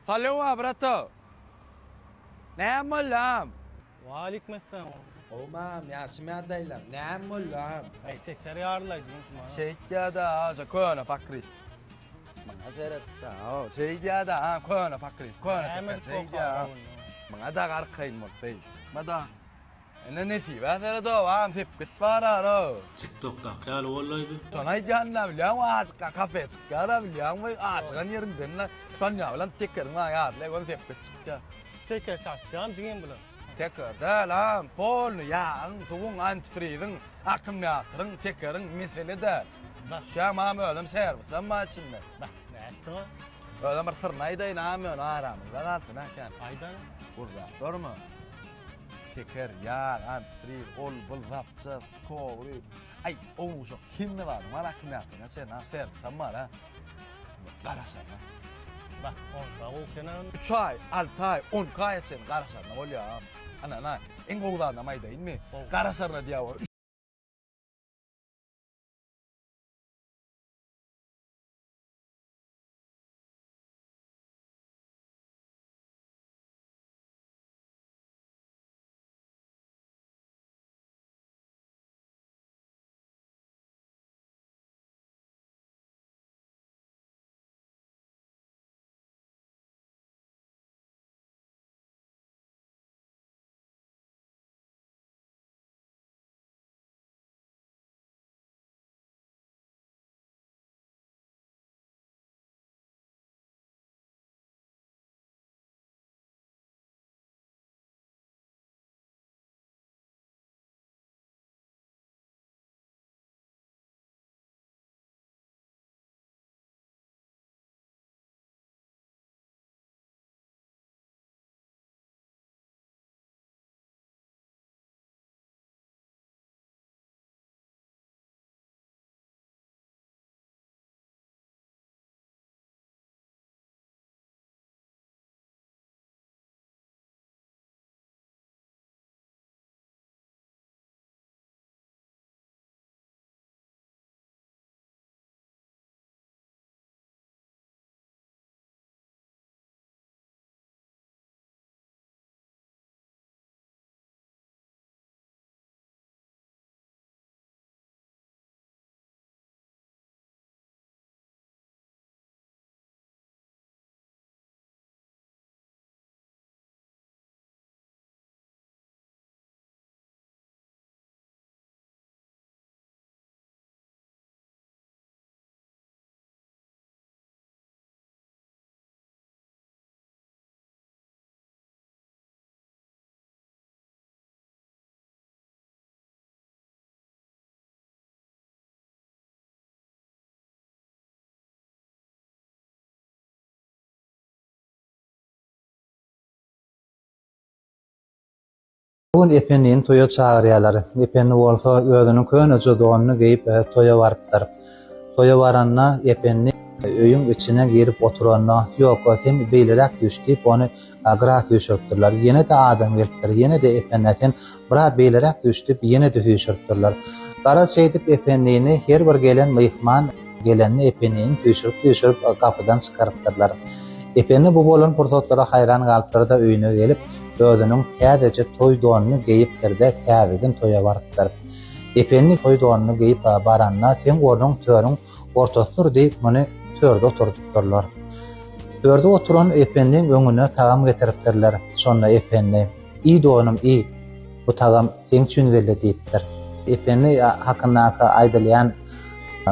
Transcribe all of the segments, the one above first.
Salewa brato. Näme bollam? Waleýkimessalam. Gowmam, ýagşymy ýagdaýlar? Näme bollam? Aý teker ýarylaý jigim maňa. Şeýtýä-de, aja köne pakris. Maňa seret-de, o, şeýdýä-de, ha, köne pakris, köne teker, şeýdýä. Maňa dagy arkaýyn bolup beýdip çykma-da. Ine nesibä seret-ow, agam sepgit bar-a-ow. Tiktokdaky ýaly bollaýdy. Şony aýdýan-da, bilýäňmi, azykka kafe çykýar-a, bilýäňmi, ajygan ýerinden-le, şonýa bilen tekeriň maňa ýarylaý, göni sepgit çykýar. Teker çaşýan jigim bular. Teker däl, agam, polny, ýagyň, suwuň, antifriziň, akkumulýatoryň, tekeriň mesele däl. Düşýäňmi, agam, özem serwisem bar içinde. Bah, nätdiň-a? Özem bir syryny aýdaýyn, agam, ýöne aramyzda galsyn, a, kän. Aýdan. Gürläp durma. Teker, ýag, antifriz, ol, bul, zapças, kowry. Aý, owuşak hemme zadyň bar akkumulýatoryna çenli, ha, serwisem bar, ha. Garaşarna. Bak, onsa gowy eken-a. Üç aý, alty aý, on iki aýa çenli garaşarna bolýar, ha. Ana, ana, iň gowy zadynam aýdaýynmy? Garaşarna diýýär. Bu gün Ependini toýa çagyrýarlar. Ependi bolsa özüniň köneje donuny geýip toýa barypdyr. Toýa baranda Ependi öýüň içine girip oturanda, Ýok, sen beýleräk düş diýip, ony gyra süýşüripdirler. Ýene-de adam gelipdir. Ýene-de Ependä sen biraz beýleräk düş diýip, ýene-de süýşüripdirler. Garaz şeýdip Ependini her bir gelen myhman gelende Ependini süýşürip-süýşürip gapydan çykarypdyrlar. Ependi bu bolan pursatlara haýran galypdyr-da öýüne gelip, özüniň täzeje toý donuny geýipdir-de, täzeden toýa barypdyr. Ependi toý donuny geýip baranda, Seň ornuň törüň ortasydyr diýip, muny törde oturdypdyrlar. Törde oturan Ependiň öňüne tagam getiripdirler. Şonda Ependi, Iý donum, iý, bu tagam seň üçin geldi diýipdir. Ependi hakyndaky aýdylýan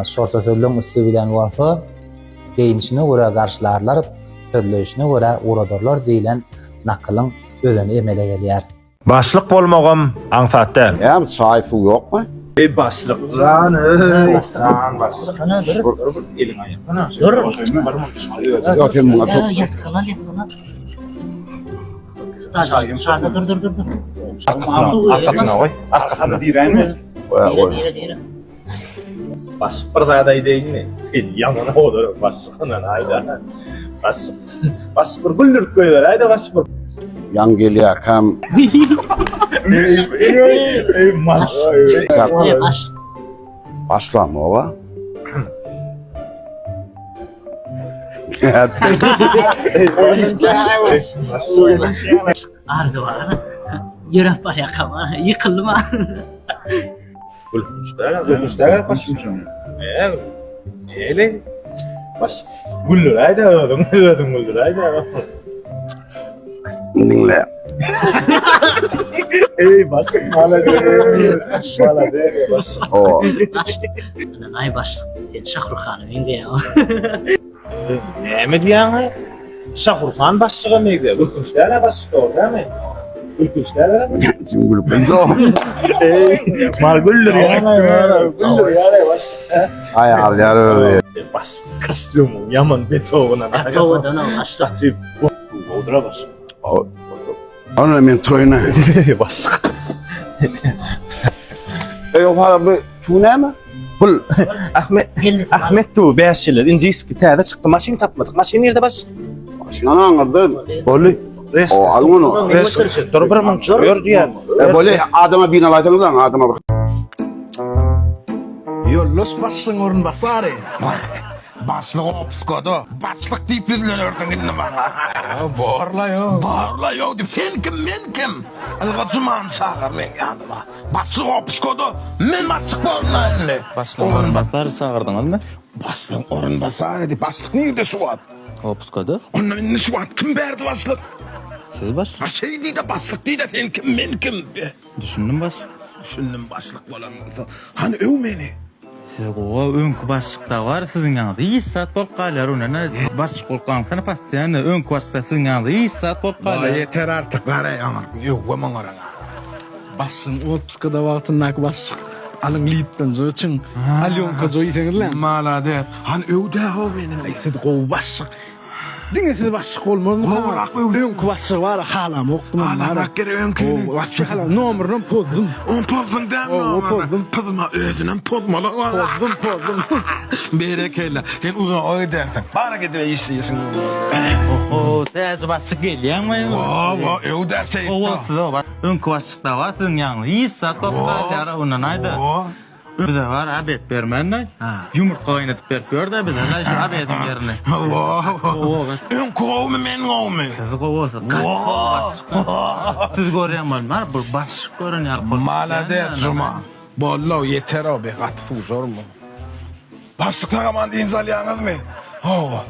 şorta sözleň üsti bilen bolsa, Geýnişine görä garşylarlar, sözleýşine görä ugradarlar diýlen nakylyň özeni emele gelýär. Başlyk bolmagam aňsat däl. Näme çaý suw ýokmy? Eý başlyk jan eý jan başlyk. Dur. Ýok sen muňa Ýa, ýassana, ýassana. Şada dur dur dur dur. Arkasyna arkasyna goý. Arkasyna diräýme. Goý. Dire dire. Başlyk bir zat aýdaýynmy? Sen ýaman olar başlyk ondan aýda. Başlyk başlyk bir güldürip goýberäýdä başlyk bir. Ýaň gelýärkäm. Eý başlyk. Başlyk. Başlamok-a. Ardy bar. Ýöräp barýarkam, ýykyldym. Gülkünç däl, gülkünç däl başym. Näme? Eli. Baş güldüräýdä özüň, özüň güldüräýdä. Diňle. Ey başlyk malades. Malades başlyk. O. Aý başlyk, sen Şahruhana meňzeýäň. Näme diýýäň? Şahruhan başlyga meňzeýär. Gülkünç däl-ä başlyk dogry dälmi? Gülkünç däl-ä. Kim gülüp bilse. Ey, mal güldürýän aý, güldürýän aý başlyk. Aý alýar özi. Başlyk kostýumyň ýaman betoguna. Owadan o başlyk. Gaty gowdura başlyk. Ona men toýuna. Başlyk. Ey o para bu tu näme? Bul Ahmet Ahmet tu 5 ýyl injiski täze çykdy maşyn tapmadyk. Maşyn nirde başlyk? Maşyn aňyrda. Boldy. O al onu. Dur bir munç ýör diýen. E boldy adama birini alaýsaňyz lan adama bir. Ýoldaş başlygyň orunbasary. Başlyk opuskada. Başlyk diýip ýüzlenersiň indi maňa. Borla ýok. Borla ýok diýip sen kim men kim? Ylga Jumany çagyr meň ýanyma. Başlyk opuskada men başlyk bolmaýyn indi. Başlygyň orunbasary çagyrdyňyzmy? Başlygyň orunbasary diýip başlyk nirde şu wagt? Opuskada. Ondan indi şu wagt kim berdi başlyk? Siz başlyk. Ha şeý diýde başlyk diýde sen kim men kim? Düşündim başlyk. Düşündim başlyk bolan bolsa. Hany öw meni. Siz gowy öňki başlykda bar siziň ýanyňyzda hiç zat bolup galýar onda ne başlyk bolup galsaň postoýanno öňki başlykda siziň ýanyňyzda hiç zat bolup galýar. Ýeter artyk garaý aňyrk öwme maňa. Başlygyň otpuskada wagtyndaky başlyk alyň lipton joçuň alýonka jo iýseňizle. Malades. Hany öwdä ho meni. Aý siz gowy başlyk. Diňe siz başlyk bolmazmy? Gowurak öwdä. Öňki başlygy bar halamokdym. Halamok gerek öňkini. Gowy wapşe halam. Nomerinem pozdum. Ony pozduň dämi Gowy pozdum. Pozma özünem pozmaly. Pozdum pozdum. Berekella. Sen uzaga gidersiň. Bara gidip işleýsiň. Oho täze başlyk gelýäňmi? Gowy öwdä şeýtdi. Gowy siz öňki başlykda bar siziň ýanyňyzda hiç zat bolup galýar ondan aýda. Bize bar abet bermände ýumurtga gaýnadyp berip ýörde bize da şu abediň ýerine. Öňki gowumy men gowumy? Siz gowusyz. Gaty gowy başlyk. Siz görýän bolmar bu başlyk gören ýaly bolup. Malades Juma. Boldy ýeter o be gaty suwsarmy. Başlyk sag-aman dynç alýaňyzmy? Hawa.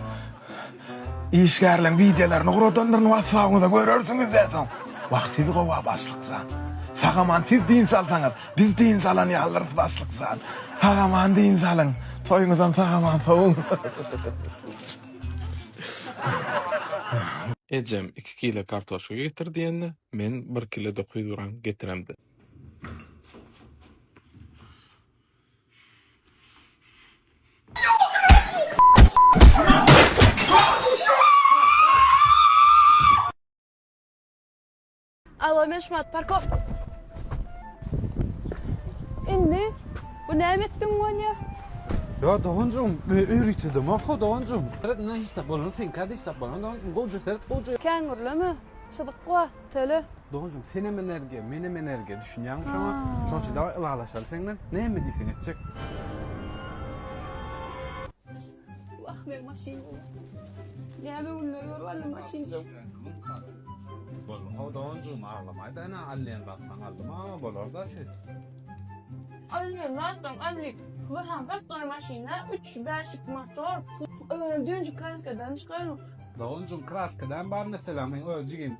Işgärleň wideolaryny ugradandyryn whatsappyňyza görersiňiz-dä soň. Wah siz gowa başlyk jan. Sag-aman siz dynç alsaňyz, biz dynç alan ýalyrys başlyk jan. Sag-aman dynç alyň. Toýuňyzam sag-aman sowuň. Ejem iki kile kartoşka getir diýende, men bir kile 900 gram getiremdi. Alo men şumat parkowka. Indi bu näme etdiň bolýa? Ýa doganjygym öýrütidem ho doganjygym. Seret indi hiç zat bolany seňkä-de hiç zat bolany doganjygym gowja seret gowja. Kän gürleme çyzyk bar töle. Doganjygym senem energiýa menem energiýa düşünýäňmi şoňa? Şoň üçin daway ylalaşaly seň bilen näme diýseň etjek. Wah meň maşynym. Näme günler görüp aldym maşynjygym. Boldy how doganjygym aglamaýda ene alýan zatlaň aldym ama bolarda şeýdip. Alýan zatlaň aldy. Bu hem prostoý maşyna üç bäşlik motor. Özem düýnji kraskadan çykaryn. Doganjygym kraskadan bar meselem meň öz jigim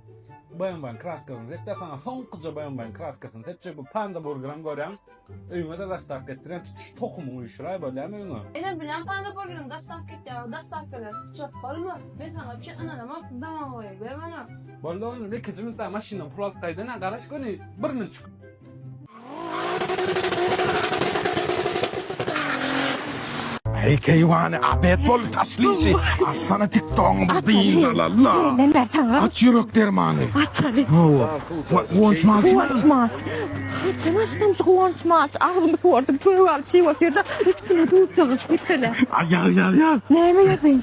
BMW-niň kraskasyny sepýär saňa soňkuja BMW-niň kraskasyny sepjek bu panda burgeram görýäň Öýüňe-de daşlap getirýän tutuş tohumyňy üýşüräý bolýamy öýüňe? Menem bilýän panda burgeriň daşlap ketýär, daşlap gelýär syçak bolma, men saňa bir şey ynanamok, damagoýy ber maňa. Boldy oglum, ikinji minutda maşyndan pul alyp gaýdana garaş göni bir minutjyk. Eý keýwany abet boldy taşla işi. Açsana tiktogyňy bir dynç alalla. Aç ýürek dermany. Açaly. Hawa. Guwanç maç. Guwanç maç. Haçan açdym şu Guwanç maç. Agzymy suwardym, kök alyp çiý otyrda. Üstüne duz gitdile. Aý ýaz ýaz ýaz. Näme ýazaýyn?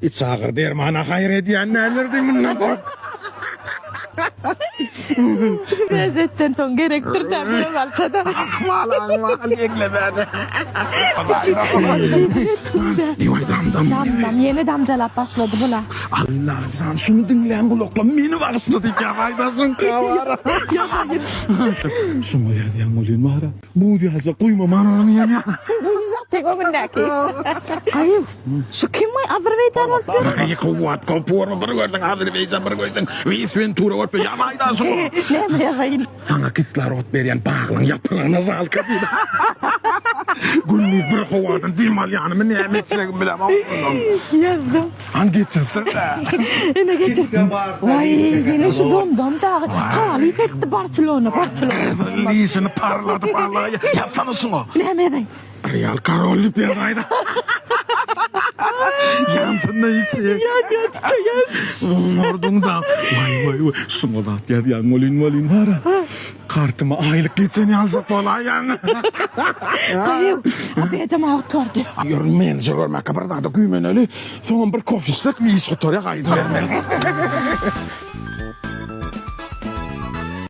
Iç agyr dermana haýyr edýän nälerdi mundan soň. Rezetden soň gerekdir da gök alçada. Akmal akmal eklemedi. Diýwaý dam dam. Dam dam ýene damjalap başlady bula. Allah jan şuny diňlän gulaklam meni bagyşla diýip ýazaýdaşyň kawara. Şuňa ýazýan bolýan bara. Bu ýazja guýma man onuň ýa. Tek o gündäki. Gaýyp. Şu kim ay Azerbaýjan bolup ýör? Ay kuwwat kopurmy bir gördüň Azerbaýjan bir gördüň. Wis Ventura bolup ýa aýdaşyň. Näme ýazaýyn? Saňa kislorod berýän baglaň ýapragyna zalka diýdi. Gündiz bir howadan dem alýanymy näme etjegimi bilemok. Ýazdym. Han geçirsin. Ine geçir. Waý, ýene şu domdom dagy. Talyp etdi Barselona, Barselona. Işini parladyp Allah. Ýapsana şuňa. Näme ýazaýyn? Real korol diýip ýazaýda. Ýansyn-da içi. Ýan ýan ýan. Oňardyň da. Waý waý waý. Şuňa zat ýazýaň bolyn bolyn bara. Kartyma aýlyk geçen ýaljak bolaýaň. Gaýyp, obedem agtardy. Ýör menejer görmäkä bir zada güýmeneli. Soňam bir kofe içsek iş gutarýar gaýdybermeli.